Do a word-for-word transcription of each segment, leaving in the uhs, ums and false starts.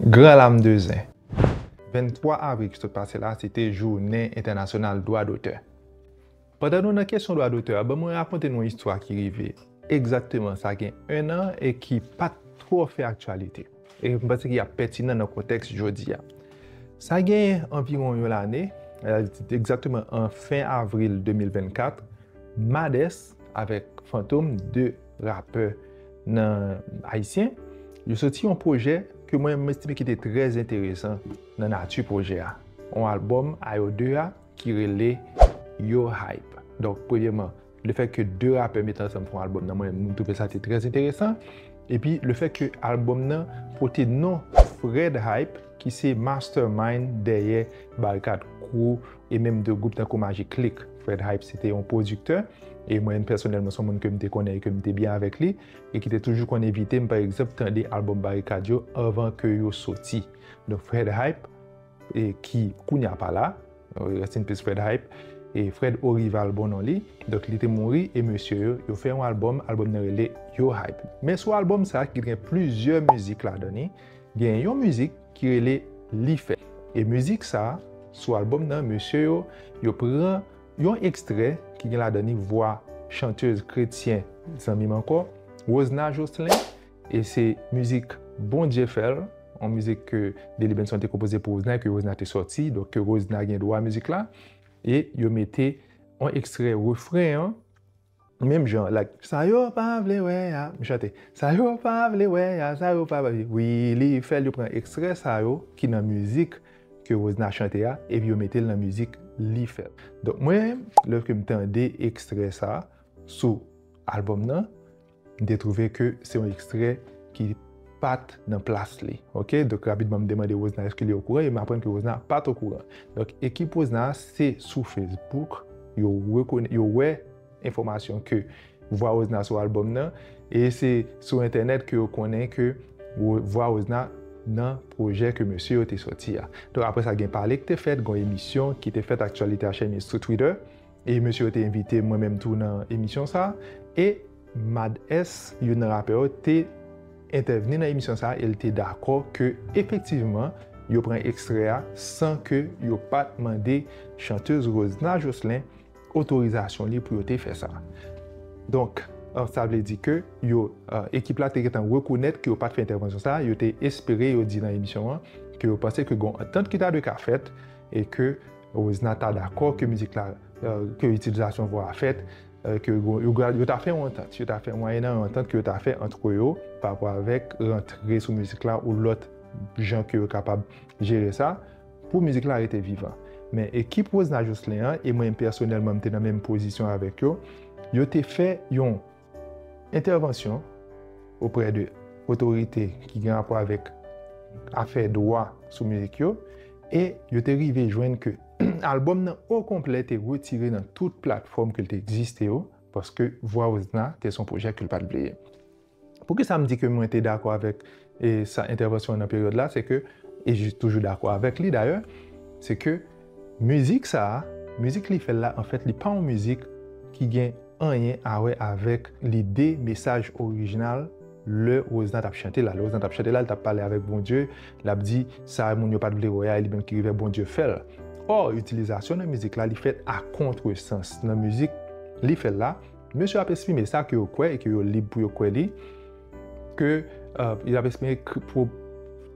Gran lam de zen. Venntwa avril ki sot pase la, se te jounen entènasyonal dwa dotè. Pandan nou nan kesyon dwa dotè a, ban mwen rakonte nou yon istwa ki rive egzakteman sa gen en an e ki pa t twò fè aktyalite. E m panse ki ap pètinan nan kontèks jodi a. Sa gen anviwon yon lane, egzakteman an fen avril de mil vennkat, Madès avèk Fantom, de rapè nan ayisyen, yo soti yon pwojè ke mwen menm estime ki te trè enteresan nan nati pwojè a. Yon albòm a yo de a ki rele Yo Hype. Donk, premyèman, lefèt ke de rapè mete ansanm fè yon albòm nan, mwen, mwen twouve sa te trè enteresan. Epi, lefèt ke albòm nan pote non Fred Hype, ki se mastermind dèyè Barikad Crew e menm de gwoup tankou Magic Click. Fred Hype, se te yon pwodiktè, e mwen, pèsonèlman, se yon moun ke m te konnen e ke m te byen avèk li, e ki te toujou konn envite m, pa egzanp, tande albòm Barikad yo anvan ke yo soti. Donk, Fred Hype, e ki kounye a pa la, rest in peace Fred Hype, e Fred Orival bon non li, donk li te mouri, e mesye yo, yo fè yon albòm, albòm nan rele Yo Hype. Men sou albòm sa, ki gen plizyè mizik ladan li, gen yon mizik ki rele Li Fè. E mizik sa, sou albòm nan, mesye yo, yo pran yon ekstrè ki gen ladan li vwa chantèz kretyen, zanmi m ankò, Rosena Jocelyn, e se mizik Bondye fè l, yon mizik ke Delly Benson te konpoze pou Rosena, ke Rosena te sòti, donk ke Rosena gen dwa mizik la, e yo mete yon ekstrè refren an, menm jan, like, sa yo pa vle wè a, m chante, sa yo pa vle wè a, sa yo pa vle, wi, li fè l, yo pran ekstrè sa yo ki nan mizik ke Rosena chante a, epi yo mete l nan mizik Li Fè l. Donk, mwen, lè ke m tande ekstrè sa sou albòm nan, m te twouve ke se yon ekstrè ki pa t nan plas li. Oke? Donk, rapidman, m demande Rosena èske li okouran, e m aprann ke Rosena pa t okouran. Donk, ekip Rosena se sou Facebook, yo rekone-, yo wè enfòmasyon ke vwa Rosena sou albòm nan, e se sou entènèt ke yo konnen ke wo-, vwa Rosena nan pwojè ke mesye yo te sòti a. Donk, apre sa, gen pale ki te fèt, gen yon emisyon ki te fèt, aktyalite a chèmiz sou Twitter, e mesye yo te envite mwen menm tou nan emisyon sa, e Mad S, youn nan rapè yo, te entèvni nan emisyon sa, e l te dakò ke efektivman, yo pran ekstrè a san ke yo pa t mande chantèz Rosena Jocelyn otorizasyon li pou yo te fè sa. Donk, euh, sa vle di ke yo, euh, ekip la te gentan rekonèt ke yo pa t fè entèvansyon sa, yo te espere, yo di nan emisyon an, ke yo panse ke gon antant ki ta dwe ka fèt e ke Rosena ta dakò ke mizik la, euh, ke itilizasyon vwa a fèt, euh, ke yo, yo, yo ta fè yon antant, yo ta fè mwayennan yon antant ke yo ta fè ant yo pa rapò avèk rantre sou mizik la ou lòt jan ke yo kapab jere sa pou mizik la rete vivan. Men ekip Rosena Jocelyn an, e mwen pèsonèlman m te nan menm pozisyon avèk yo, yo te fè yon entèvansyon oprè de otorite ki gen rapò avèk afè dwa sou mizik yo, e yo te rive jwenn ke albòm nan okonplè te retire nan tout platfòm ke l te egziste yo, paske vwa Rosena te se yon pwojè ke l pa t vle ye. Poukisa m di ke mwen te dakò avèk, e, sa, entèvansyon an nan peryòd la, se ke, e j toujou dakò avèk li dayè, se ke mizik sa a, mizik Li Fè l la, anfèt, li pa yon mizik ki gen anyen a wè avèk lide, mesaj orijinal lè Rosena t ap chante la. Lè Rosena t ap chante la, li t ap pale avèk Bondye, l ap di sa moun yo pa t vle wè a, e li menm ki rive Bondye fè l. Ò, itilizasyon nan mizik la, li fèt a kontresans nan mizik Li Fè l la. Mesye ap eksprime sa ke yo kwè e ke yo lib pou yo kwè li, ke, euh, li ap eksprime kri-, pou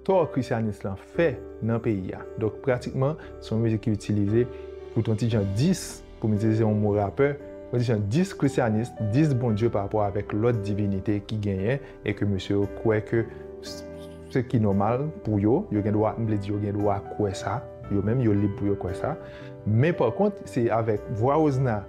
tò krisyanis lan fè nan peyi a. Donk, pratikman, se yon mizik ki itilize pou t yon ti jan dis, pou m itilize yon mo rapè, yon ti jan dis krisyanis, dis Bondye pa rapò avèk lòt divinite ki genyen e ke mesye yo kwè ke s-, se ki nòmal pou yo, yo gen dwa, m vle di yo gen dwa kwè sa, yo menm yo lib pou yo kwè sa. Men pa kont, se avèk vwa Rosena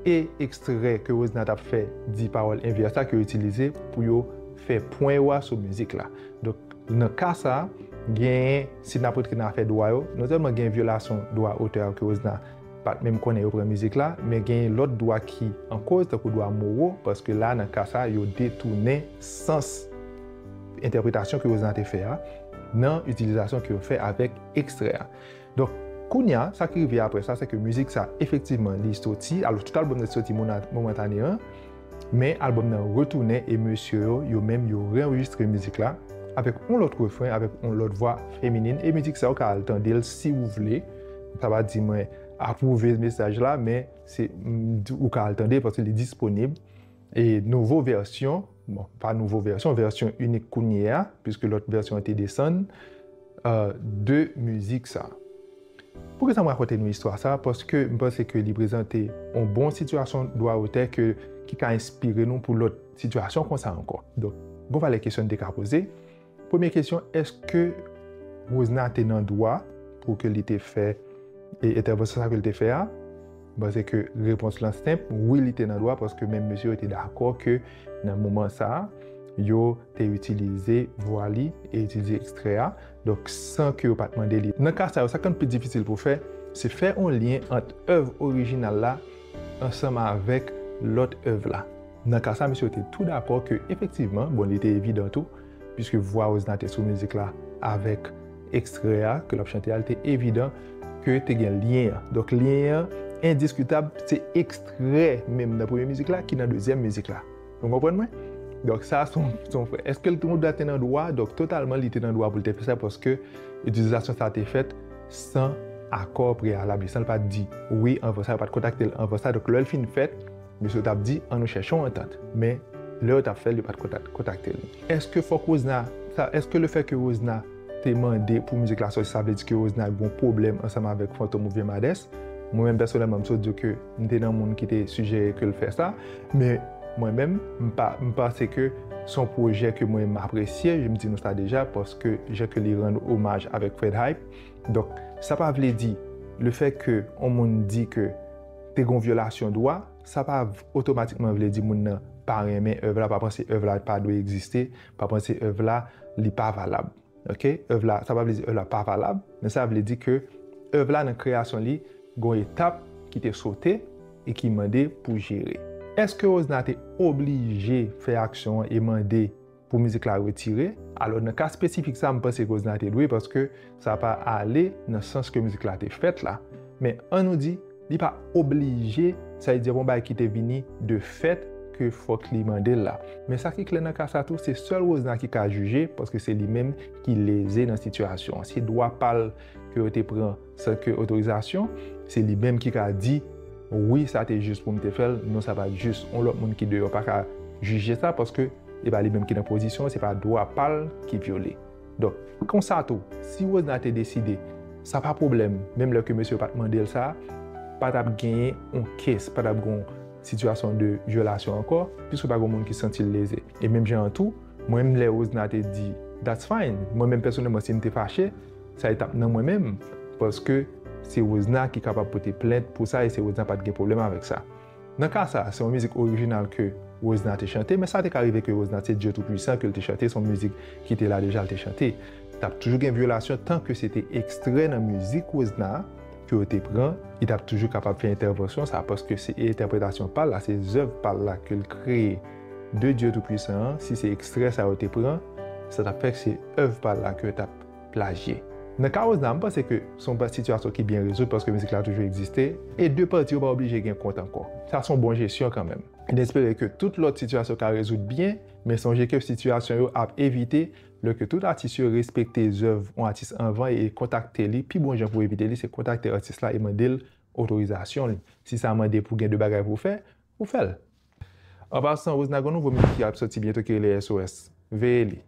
e ekstrè ke Rosena t ap fè di pawòl envès la ke yo itilize pou yo fè pwen yo a sou mizik la. Donk, nan ka sa a, genyen, si n ap rantre nan afè dwa yo, non sèlman gen vyolasyon dwa otè a ke Rosena pa t menm konnen yo pran mizik la, men genyen lòt dwa ki an koz, tankou dwa moro, paske la, nan ka sa a, yo detounen sans entèpretasyon ke Rosena te fè a, nan itilizasyon ke yo fè avèk ekstrè a. Donk, kounye a, sa ki rive apre sa, se ke mizik sa, efektivman, li soti, alò tout albòm nan soti mona-, momantane an, men albòm nan retounen e mesye yo, yo menm, yo reanrejistre mizik la, avèk yon lòt refren, avèk yon lòt vwa feminin. E mizik sa, ou ka al tande l si w vle. Sa pa di mwen apwouve mesaj la, men se, m, ou ka al tande paske li disponib. E nouvo vèsyon, bon, pa nouvo vèsyon, vèsyon inik kounye a, piske lòt vèsyon an te desann, euh, de mizik sa. Poukisa m rakonte nou istwa sa? Paske m panse ke li prezante yon bon sitiyasyon dwa otè ke, ki ka enspire nou pou lòt sitiyasyon konsa ankò. Donk, gon valè kesyon n te ka poze. Premye kesyon, èske Rosna te nan dwa pou ke li te fè e entèvansyon sa ke l te fè a? M panse ke repons lan senp, wi, li te nan dwa, paske menm mesye yo te dakò ke nan moman sa a, yo te itilize vwa li e itilize ekstrè a, donk san ke yo pa t mande li. Nan ka sa yo, sa k konn pi difisil pou fè, se fè yon lyen ant èv orijinal la ansanm avèk lòt èv la. Nan ka sa, mesye yo te tou dakò ke efektivman, bon, li te evidan tou, piske vwa Rosna te sou mizik la avèk ekstrè a ke l ap chante a, li te evidan ke te gen lyen an. Donk, lyen an endiskitab, se ekstrè menm nan premye mizik la ki nan dezyèm mizik la. Nou konprann mwen? Donk, sa, se yon, se yon frè. Èske l te, te nan dwa? Donk, totalman, li te nan dwa pou l te fè sa, paske itilizasyon sa te fèt san akò preyalab li, san l pa t di wi anvan sa, yo pa t kontakte l anvan sa. Donk, lè l fin fèt, mesye yo t ap di, "An nou chèche yon antant." Men, lè yo t ap fè l, yo pa t kontak-, kontakte l. Èske fòk Rosna, sa, èske le fè ke Rosna te mande pou mizik la sòti, sa vle di ke Rosna gen yon pwoblèm ansanm avèk Fantom oubyen Madès? Mwen menm, pèsonèlman, m sot di w ke m te nan moun ki te sijere ke l fè sa, men mwen menm, m pa, m panse ke se yon pwojè ke mwen m apresye, m di nou sa deja, paske jan ke li rann omaj avèk Fred Hype. Donk, sa pa vle di, le fè ke yon moun di ke te gen yon vyolasyon dwa, sa pa v-, otomatikman vle di moun nan pa renmen èv la, pa panse èv la pa dwe egziste, pa panse èv la, li pa valab. Oke? Èv la, sa pa vle di èv la pa valab, men sa vle di ke èv la nan kreyasyon li, gen yon etap ki te sote e ki mande pou jere. Èske Rosna te oblije fè aksyon an e mande pou mizik la retire? Alò, nan ka espesifik sa, m panse ke Rosna te dwe, paske sa pa ale nan sans ke mizik la te fèt la. Men, an nou di, li pa oblije, sa vle di, yon bagay ki te vini de fèt ke fòk li mande l la. Men sa ki klè nan ka sa tou, se sèl Rosna ki ka jije, paske se li menm ki leze nan sitiyasyon an. Se dwa pa l ke yo te pran san ke otorizasyon, se li menm ki ka di, "Wi, sa te jis pou m te fè l, non, sa pa t jis." Yon lòt moun ki deyò pa ka jije sa, paske e pa li menm ki nan pozisyon an, se pa dwa pa l ki vyole. Donk, konsa tou, si Rosna te deside, sa pa pwoblèm, menm lè ke mesye yo pa t mande l sa, pa t ap genyen yon kes, pa t ap gen yon sitiyasyon de vyolasyon ankò, piske pa gen moun ki santi l leze. E menm jan an tou, mwen menm lè Rosna te di, "That's fine." Mwen menm pèsonèlman, si m te fache, sa t ap nan mwen menm, paske se Rosna ki kapab pote plent pou sa e se Rosna pa t gen pwoblèm avèk sa. Nan ka sa, se yon mizik orijinal ke Rosna te chante, men sa te ka rive ke Rosna, se Dye Toupwisan ke l te chante, se yon mizik ki te la deja, l te chante. T ap toujou gen vyolasyon tan ke se te ekstrè nan mizik Rosna ke yo te pran, li t ap toujou kapab fè entèvansyon sa, paske se entèpretasyon pa l la, se zèv pa l la ke l kreye de Dye Toupwisan an. Si se ekstrè sa yo te pran, sa t ap fè ke se èv pa l la ke yo t ap plajye. Nan ka Rosna, m panse ke se yon sitiyasyon ki byen rezoud paske mizik la toujou egziste e de pati yo pa oblije gen kont ankò. Sa se yon bon jesyon kanmenm. N espere ke tout lòt sitiyasyon ka rezoud byen, men sonje ke sitiyasyon yo ap evite lè ke tout atis yo respekte zèv yon atis anvan e kontakte li. Pi bon jan pou evite li, se kontakte atis la e mande l otorizasyon li. Si sa mande pou gen de bagay pou w fè, ou fè l. An pasan, Rosna gen nouvo mizik ki ap soti byento ki rele S O S. Veye li.